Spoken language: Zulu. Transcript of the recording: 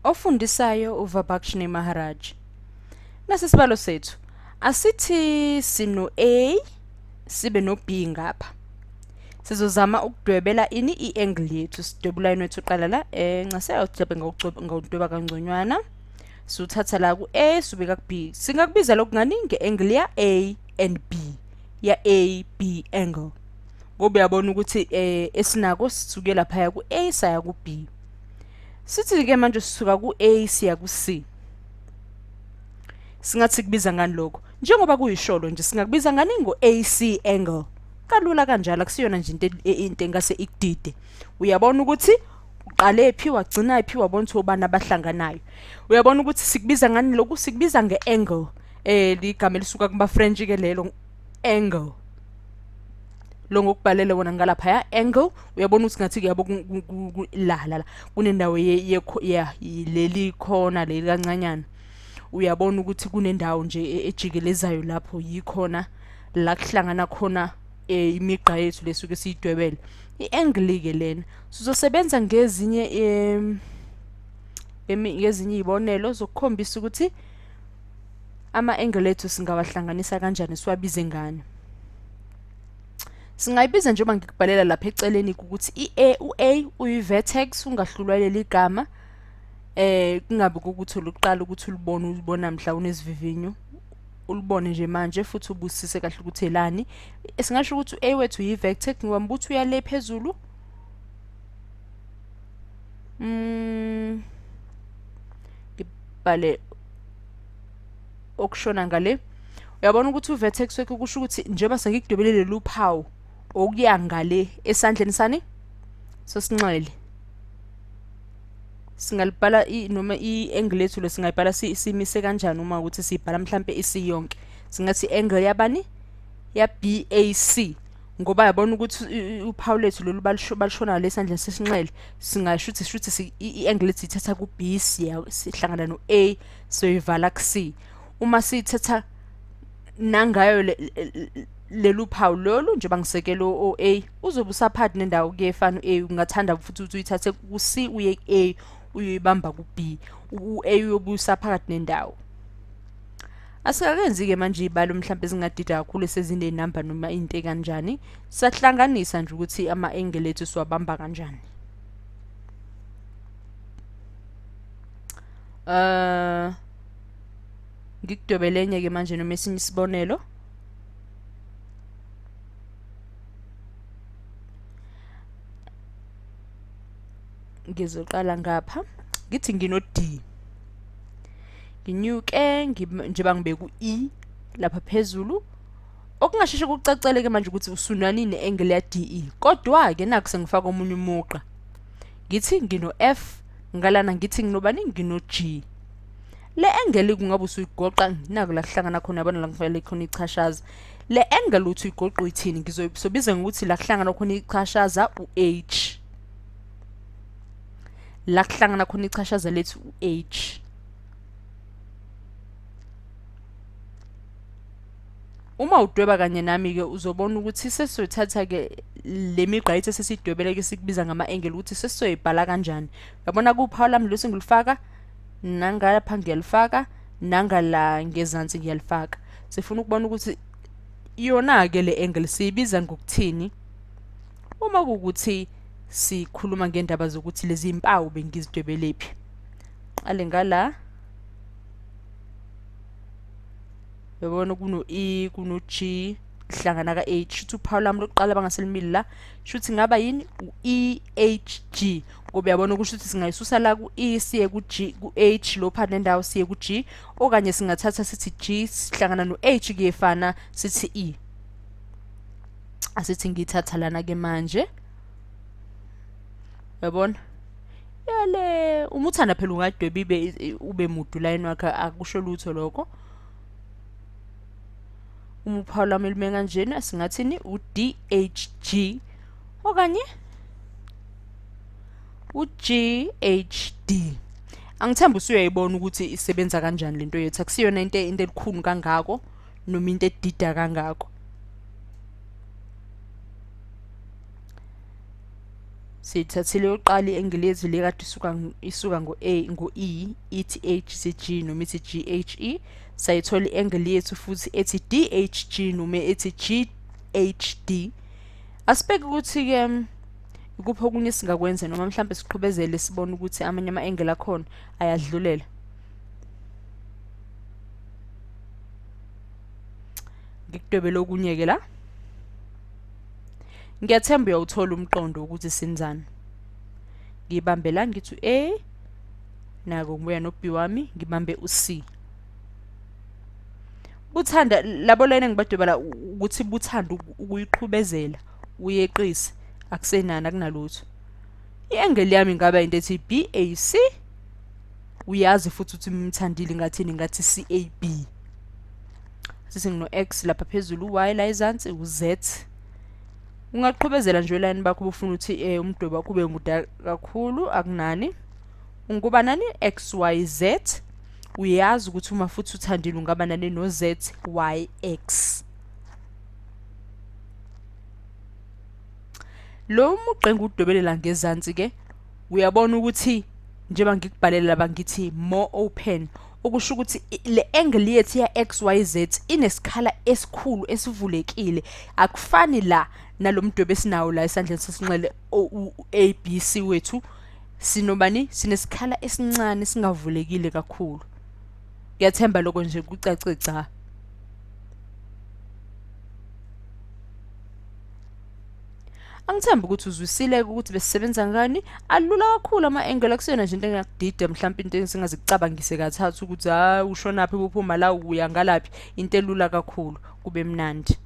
Ofundisayo uVabakshni Maharaj. Nasi isibalo sethu. Asithi sino A sibe no B ngapha. Sizozama ukudwebela ini i-angle yethu. Sidweba ulayini wethu uqala la ncase awudwebe ngawudweba kangconywana. Siwuthatha la ku-A subeka ku-B. Singakubiza lokhu ngani nge-angle ya A and B. Ya A B angle. Ngoba uyabona ukuthi esinako sisuke laphaya ku-A saya ku-B. Sithi-ke manje sisuka ku-A siya ku-C. Singathi kubiza ngani lokho? Njengoba kuyisholo nje singakubiza ngani ngo-AC angle. Kalula kanjalo akusiyona nje into into engase ikudide. Uyabona ukuthi uqale phi wagcina phi wabona ukuthi obani abahlanganayo. Uyabona ukuthi sikubiza ngani lokhu? Sikubiza nge-angle. Ligama elisuka kuma French ke lelo angle. Lo ngokubhalele wona ngalaphaya angle uyabona ukuthi ngathi kuyabo la la la kunendawo ya leli khona leli kancanyana uyabona ukuthi kunendawo nje ejikelezayo lapho yikhona la kuhlangana khona imigqa yethu lesuke siyidwebele i-angle ke lena sizosebenza ngezinye ngezinye izibonelo zokukhombisa ukuthi ama-angle ethu singawahlanganisa kanjani siwabize ngani. Singayibiza njengoba ngikubhalela lapha eceleni ukuthi i-A u-A uyi-vertex ungahlulwa leli gama kungabi ukuthi uluqala ukuthi ulibone ulibona mhla unezivivinyo ulibone nje manje futhi ubusise kahle ukuthi elani. Singasho ukuthi u-A wethu uyi-vertex ngoba ukuthi uya le phezulu. Ngibhale okushona ngale. Uyabona ukuthi uvertex wethu kusho ukuthi njengoba sengikudwebele lolu phawu okuya ngale esandleni sani sosinxele singalibhala noma i-angle yethu le singayibhala simise kanjani uma ukuthi siyibhala mhlampe isiyonke. Singathi i-angle yabani? Ya BAC ngoba yabona ukuthi uphawu lethu lolu balishona lesandleni sesinxele singasho ukuthi shuthi i-angle lethu ithatha ku B siya sihlangana no A soyivala ku C. Uma siyithatha nangayo lelu phawu lolu njengoba ngisekela o A uzobe usaphathi nendawo kuyefana u-A ungathanda futhi ukuthi uyithathe ku C uye ku A uyoyibamba ku B u-A uyobe usaphakathi nendawo. Asikakenzi-ke manje iy'balo mhlawumbe ezingadida kakhulu esezinenamba noma into ekanjani. Sahlanganisa nje ukuthi ama-angle ethu siwabamba kanjani. Ngikudwebele enye-ke manje noma esinye isibonelo. Ngizoqala ngapha ngithi ngino-D nginyuke njengoba ngibeka u-E lapha phezulu okungasheshe kucacele ke manje ukuthi usunani ne-angle ya DE kodwa ke nakho sengifaka omunye umugqa ngithi ngino F ngalana ngithi nginobani ngino G le angle kungabe usuyigoqa naku la kuhlangana khona yabona la ngifakele khona ichashaza le angle uthi uyigoqa uyithini ngizobiza ngokuthi la kuhlangana khona ichashaza u-H la kuhlangana khona ichashaza lethu u-H. Uma udweba kanye nami-ke uzobona ukuthi sesizothatha-ke le migqa yethu esesiyidwebele ke sikubiza ngama-angle ukuthi sesizoyibhala kanjani. Uyabona kuphawu lami lesi ngilufaka nangapha ngiyalifaka nangala ngezansi ngiyalifaka. Sifuna ukubona ukuthi iyona-ke le angle siyibiza ngokuthini uma kuwukuthi sikhuluma ngendaba zokuthi lezi mpawu bengizidwebelephi. Qale ngala uyabona kuno E kuno G hlangana ka H shuthi uphawu lami lokuqala bangaselimile la shuthi ngaba yini u E H G ngoba uyabona kusho ukuthi singayisusa la ku E siye ku G ku H lo phakathi nendawo siye ku G okanye singathatha sithi G sihlangana no H kuyefana sithi E. Asithi ngiyithatha lana ke manje uyabona yale uma uthanda phela ungadweba ibe ube mudu line wakhe akusho lutho lokho. Uma uphawu lwami lume kanjena singathini u-D H G okanye u-G H D. Angithembi usuyayibona ukuthi isebenza kanjani lento yethu akusiyona into into elikhulu kangako noma into edida kangako. Siyithathile yokuqala i-angle yethu le kade isuka isuka ngo-A ngo-E ithi H ithi G noma ithi G H E. Sayithola i-angle yethu futhi ethi D H G noma ethi G H D. Asibheke ukuthi-ke ikuphi okunye esingakwenza noma mhlawumbe siqhubezele sibone ukuthi amanye ama-angle akhona ayadlulela. Ngikudwebele okunye-ke la. Ngiyathemba uyawuthola umqondo wokuthi senzani. Ngibambe la ngithi u-A, nako ngibuya no-B wami ngibambe u-C. Buthanda labo layini engibadwebela ukuthi buthanda ukuyiqhubezela uyeqise akusenani akunalutho. I-angle yami ingaba into ethi BAC uyazi futhi ukuthi mthandile ngathini ngathi CAB. Sithi ngino-X lapha phezulu u-Y la ezansi u-Z. Ungaqhubezela nje olayini bakho ubufuna ukuthi eh, umdwebo wakho ube mude kakhulu akunani. Unguba nani X Y Z. Uyazi ukuthi uma futhi uthandile ungaba nani no Z Y X. Lo mugqa engiwudwebelela ngezansi ke uyabona ukuthi njengoba ngikubhalela laba ngithi more open okusho ukuthi le angle yethu ya XYZ inesikhala esikhulu esivulekile akufani la nalomdwebo esinawo la esandleni sesinxele ABC wethu sinobani sinesikhala esincane singavulekile kakhulu ngiyathemba lokho nje kucace cha. Angithembi ukuthi uzwisile ukuthi besisebenza ngani. Alula kakhulu ama-angle akusiyona nje into engakudida mhlawumpe into esingazikucabangise kathathu ukuthi hayi ushonaphi uphuma la uya ngalaphi into elula kakhulu kube mnandi.